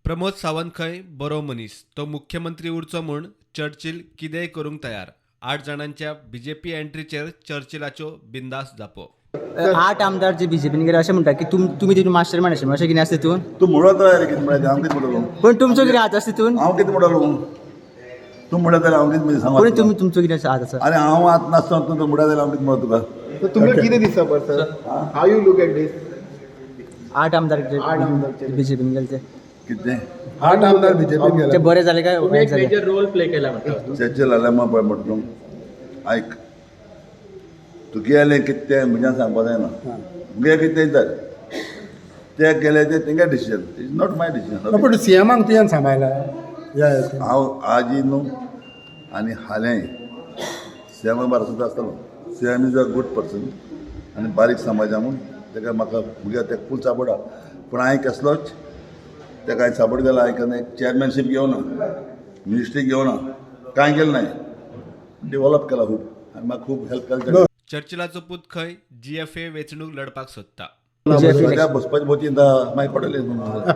प्रमोद सावंत खंय बरो मनीस, तो मुख्यमंत्री उरचो म्हूण चर्चिल कितेंय करूंक तयार. 8 जाणांच्या बीजेपी एंट्रीचेर चर्चिलाच्यो बिंदास जापो. 8 आमदार जे बीजेपीन गेले अशें म्हणटा की तुमी तितून मास्टर मायंड आशिल्ले, अशें कितें आसा तितून? तूं म्हणत रे कितें म्हणटा, हांव कितें म्हणटलो? पण तुमचो कितें हात आसा तितून? हांव कितें म्हणटलो? तूं म्हणत जाल्यार हांव कितें सांगू? कोणी तुमी तुमचो कितें हात आसा? आनी हांव हात नासतना तूं म्हणत जाल्यार हांव कितें म्हणटा तुका? तुमकां कितें दिसता पर sir, how you look at this? 8 आमदार 8 आमदार बीजेपीन गेले ते. कितें? 8 आमदार बीजेपीन गेले. ते बरे जाले काय वायट जाले? मेजर रोल प्ले केला म्हणटा. चर्चिल आलेमांव पळय म्हणटा तूं, आयक, तुगेलें कितें तें म्हज्यान सांगपा जायना. मुगे कितें जाय ते केले ते तेंगे decision, is not my decision. पूण सीएमाक तुवें सांबाळला. हांव आजी न्हू आनी हालें सीएमा बारा सुद्दां आसतलो. CM is a good person आनी बारीक समाजा म्हूण ताका म्हाका मुगे तेका फूल सपोर्ट आहा. पूण हांवें कसलोच ताका हांवें सपोर्ट केला, हांवें केन्ना चेअरमॅनशीप घेवना, मिनिस्ट्री घेवना, कांय केलें ना. डेव्हलप केला खूब आनी म्हाका खूब हेल्प केला. चर्चिलाचो पूत खंय जीएफए वेंचणूक लढपाक सोदता. सद्या बसपाची भोव चिंता मागीर पडटली.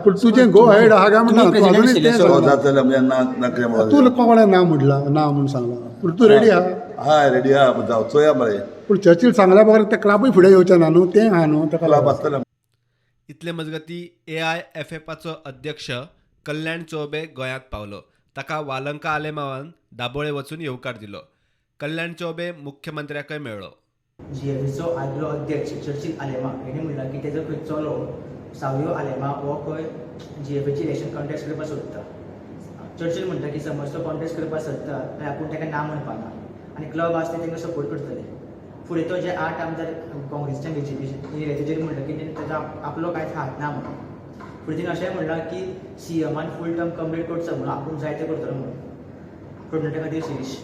पूण तुजें गो हेड आहा काय म्हणटा तुमी तूं president अजुनूय आशिल्ले, तें so सांगला. जातलें म्हणजे ना ना कितें तूं म्हणून. कोणें ना म्हणला, ना म्हूण सांगला, पूण तूं रेडी आहा? हय, रेडी आहा, जावं चोया मरे. पूण चर्चिल सांगल्या बगर ते क्लबूय फुडें येवचें ना न्हू, तें आहा न्हू ताका क्लब लागून. आसतलें. इतले मजगती एआयएफएफाचो अध्यक्ष कल्याण चौबे गोंयांत पावलो. ताका वालंका आलेमावान दाबोळे वचून येवकार दिलो. कल्याण चौबे मुख्यमंत्र्याकय मेळ्ळो. जीएफएचो आदलो अध्यक्ष चर्चिल आलेमांव हेणी म्हणलां की तेजो खंय चलो सावियो आलेमांव हो खंय जीएफएची इलेक्शन कॉन्टेस्ट करपाक सोदता. चर्चिल म्हणटा की समज तो कॉन्टेस्ट करपाक सोदता जाल्यार आपूण ताका ना म्हणपाना आनी क्लब आसा ते तांकां सपोर्ट करतले. फुडें तो जे 8 आमदार काँग्रेसच्या बीजेपी येयले तेजेर म्हणलां की तेजो आपलो कांयच हात ना म्हणून. फुडें तेणें अशेंय म्हणलां की सीएमान फूल टर्म कंप्लीट करचो म्हणून आपूण जाय तें करतलो म्हणून. कर्नाटका खातीर शिरीश.